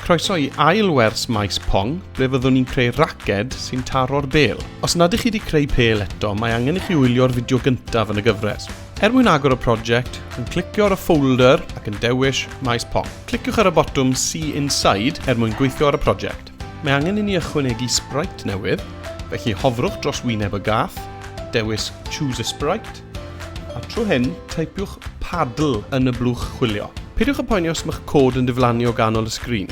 Croeso i ail wers Maes Pong, ble fyddwn ni'n creu raced sy'n taro'r bêl. Os nad ych chi wedi creu pêl eto, mae angen i chi wylio'r fideo gyntaf yn y gyfres. Er mwyn agor y prosiect, yn clicio ar y ffolder ac yn dewis Maes Pong. Cliciwch ar y botwm See Inside er mwyn gweithio ar y prosiect. Mae angen i ni ychwanegu sprite newydd, felly hofrwch dros wyneb y gath, dewis Choose a Sprite, A trwy hyn, teipiwch 'paddle' yn y blwch chwilio. Peidiwch â poeni os mae'ch cod yn diflannu o ganol y sgrin.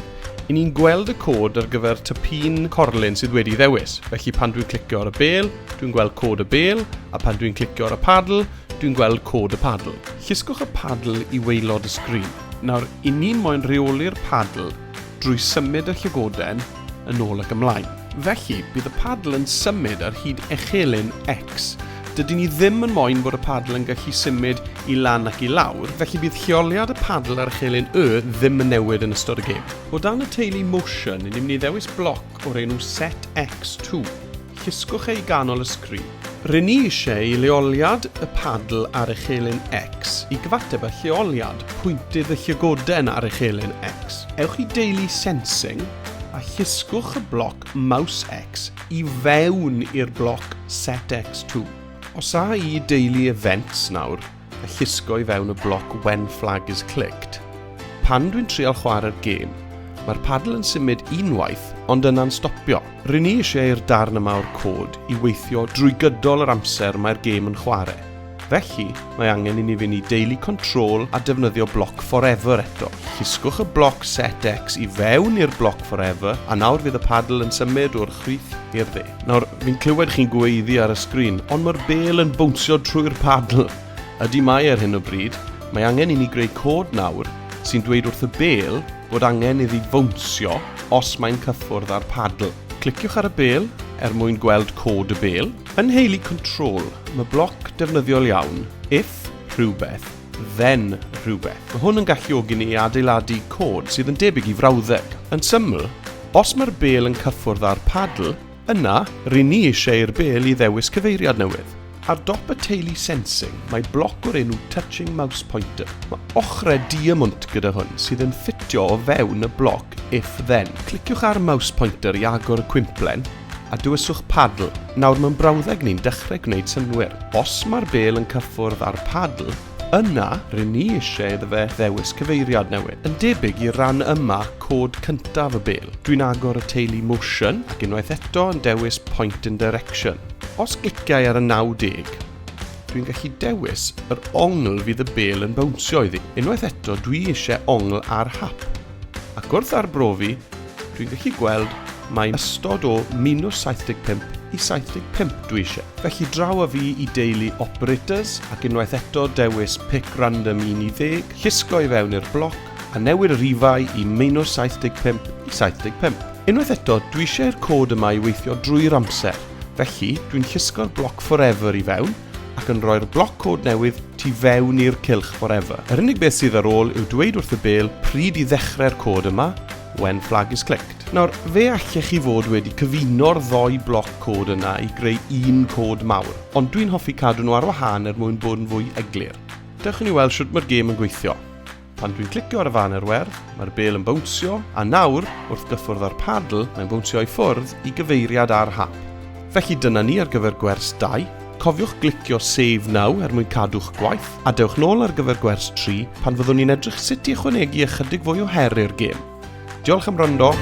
I ni'n gweld y cod ar gyfer typîn corlun sydd wedi ddewis, felly pan dwi'n clicio ar y bêl, dwi'n gweld cod y bêl, a pan dwi'n clicio ar y padl, dwi'n gweld cod y padl. Llusgwch y padl i waelod y sgrin. Nawr, i ni moyn rheoli'r padl drwy symud y llygoden yn ôl ac ymlaen. Felly, bydd y padl yn symud ar hyd echelin X. Dydyn ni ddim yn moyn bod y padl yn gallu symud i lan ac i lawr, felly bydd lleoliad y padl ar echelin Y ddim yn newid yn ystod y gêm. O dan y teulu Motion, ni'n mynd i ddewis bloc o'r enw Set X2. Llusgwch e i ganol y sgrin. Rŷn ni eisiau i leoliad y padl ar echelin X i gyfateb â lleoliad pwyntydd y llygoden ar echelin X. Ewch i deulu Sensing a llusgwch y bloc Mouse X i fewn i'r bloc Set X2. Os a i deulu Events nawr a llusgo i fewn y bloc When Flag is Clicked, pan dwi'n trial chwarae'r gêm, mae'r padl yn symud unwaith ond yna'n stopio. Rŷn ni eisiau i'r darn yma o'r cod i weithio drwy gydol yr amser mae'r gêm yn chwarae. Felly, mae angen i ni fynd i deulu Control a defnyddio bloc Forever eto. Llusgwch y bloc Set X i fewn i'r bloc Forever, a nawr fydd y padl yn symud o'r chwith i'r dde. Nawr, fi'n clywed chi'n gweiddi ar y sgrin, ond mae'r bêl yn bownsio trwy'r padl! Ydy mae ar hyn o bryd. Mae angen i ni greu cod nawr sy'n dweud wrth y bêl bod angen iddi fownsio os mae'n cyffwrdd â'r padl. Cliciwch ar y bêl er mwyn gweld cod y bêl. Yn nheulu Control, mae bloc defnyddiol iawn, if rhywbeth, then rhywbeth. Mae hwn yn galluogi ni i adeiladu cod sydd yn debyg i frawddeg. Yn syml, os mae'r bêl yn cyffwrdd â'r padl, yna ry'n ni eisiau i'r bêl i ddewis cyfeiriad newydd. Ar dop y teulu Sensing mae bloc o'r enw Touching Mouse Pointer. Mae ochrau diamwnt gyda hwn sydd yn ffitio o fewn y bloc If Then. Cliciwch ar Mouse Pointer i agor y cwymplen a dewiswch Paddle. Nawr mae'n brawddeg ni'n dechrau gwneud synnwyr. Os mae'r bêl yn cyffwrdd â'r padl, yna rŷn ni eisiau iddo fe ddewis cyfeiriad newydd. Yn debyg i ran yma cod cyntaf y bêl. Dwi'n agor y teulu Motion ac unwaith eto yn dewis Point in Direction. Os gliciai ar y 90, dwi'n gallu dewis yr ongl fydd y bêl yn bownsio iddi. Unwaith eto dwi eisiau ongl ar hap. Ac wrth arbrofi, dwi'n gallu gweld mai ystod o minus 75 i 75 dwi eisiau. Felly draw â fi i deulu operators ac unwaith eto dewis pick random 1 i ddeg, llusgo i fewn i'r bloc a newid y rhifau i minus 75 i 75. Unwaith eto, dwi eisiau i'r cod yma i weithio drwy'r amser, felly dwi'n llusgo'r bloc forever i fewn ac yn rhoi'r bloc cod newydd tu fewn i'r cylch forever. Yr unig beth sydd ar ôl yw dweud wrth y bêl pryd i ddechrau'r cod yma, when flag is clicked. Nawr, fe allech chi fod wedi cyfuno'r ddou bloc cod yna i greu un cod mawr, ond dwi'n hoffi cadw nhw ar wahân er mwyn bod yn fwy eglur. Dewch i ni weld shwt mae'r gêm yn gweithio. Pan dwi'n clicio ar y faner werdd, mae'r bêl yn bownsio, a nawr, wrth gyffwrdd â'r padl, mae'n bownsio i ffwrdd i gyfeiriad ar hap. Felly dyna ni ar gyfer gwers 2. Cofiwch glicio Save Now er mwyn cadw'ch gwaith, a dewch nôl ar gyfer gwers 3 pan fyddwn ni'n edrych sut i ychwanegu ychydig fwy o her i'r gêm. Diolch am wrando!